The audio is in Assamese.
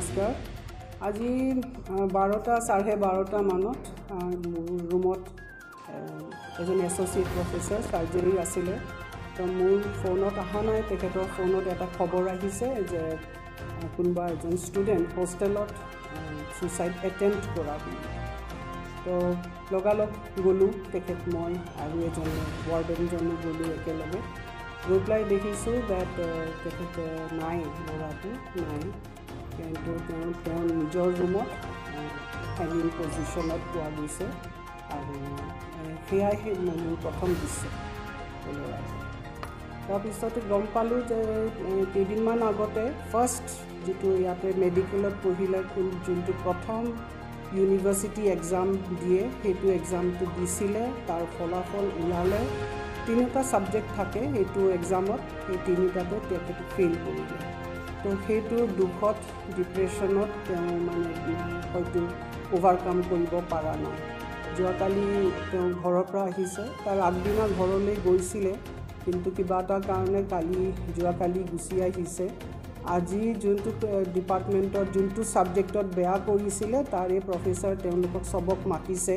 নমস্কাৰ। আজি 12টা 12:30 মানত মোৰ ৰুমত এজন এছ'চিয়েট প্ৰফেচাৰ চাৰ্জাৰী আছিলে। তো মোৰ ফোনত অহা নাই, তেখেতৰ ফোনত এটা খবৰ আহিছে যে কোনোবা এজন ষ্টুডেণ্ট হোষ্টেলত ছুইচাইড এটেম্প্ট কৰা বুলি। তো লগালগ গ'লোঁ, তেখেত মই আৰু এজন ৱাৰ্ডেনজনো গ'লোঁ একেলগে। গৈ পেলাই দেখিছোঁ that তেখেত নাই, ল'ৰাটো নাই, কিন্তু তেওঁ নিজৰ ৰুমত হেঙিং পজিশ্যনত পোৱা গৈছে। আৰু সেয়াই মোৰ প্ৰথম দৃশ্য ল'ৰাটো। তাৰপিছতে গম পালোঁ যে কেইদিনমান আগতে ফাৰ্ষ্ট যিটো ইয়াতে মেডিকেলত পঢ়িলে যোনটো প্ৰথম ইউনিভাৰ্চিটি এক্সাম দিয়ে, সেইটো এক্সামটো দিছিলে, তাৰ ফলাফল ওলালে। 3টা ছাবজেক্ট থাকে সেইটো এক্সামত, সেই 3টাতে তেখেতে ফেইল কৰিলে। তো সেইটোৰ দুখত ডিপ্ৰেশ্যনত তেওঁ মানে হয়তো অ'ভাৰকাম কৰিব পৰা নাই। যোৱাকালি তেওঁ ঘৰৰ পৰা আহিছে, তাৰ আগদিনা ঘৰলৈ গৈছিলে, কিন্তু কিবা এটা কাৰণে যোৱাকালি গুচি আহিছে। আজি যোনটো ডিপাৰ্টমেণ্টত যোনটো ছাবজেক্টত বেয়া কৰিছিলে তাৰে প্ৰফেচাৰ তেওঁলোকক চবক মাতিছে।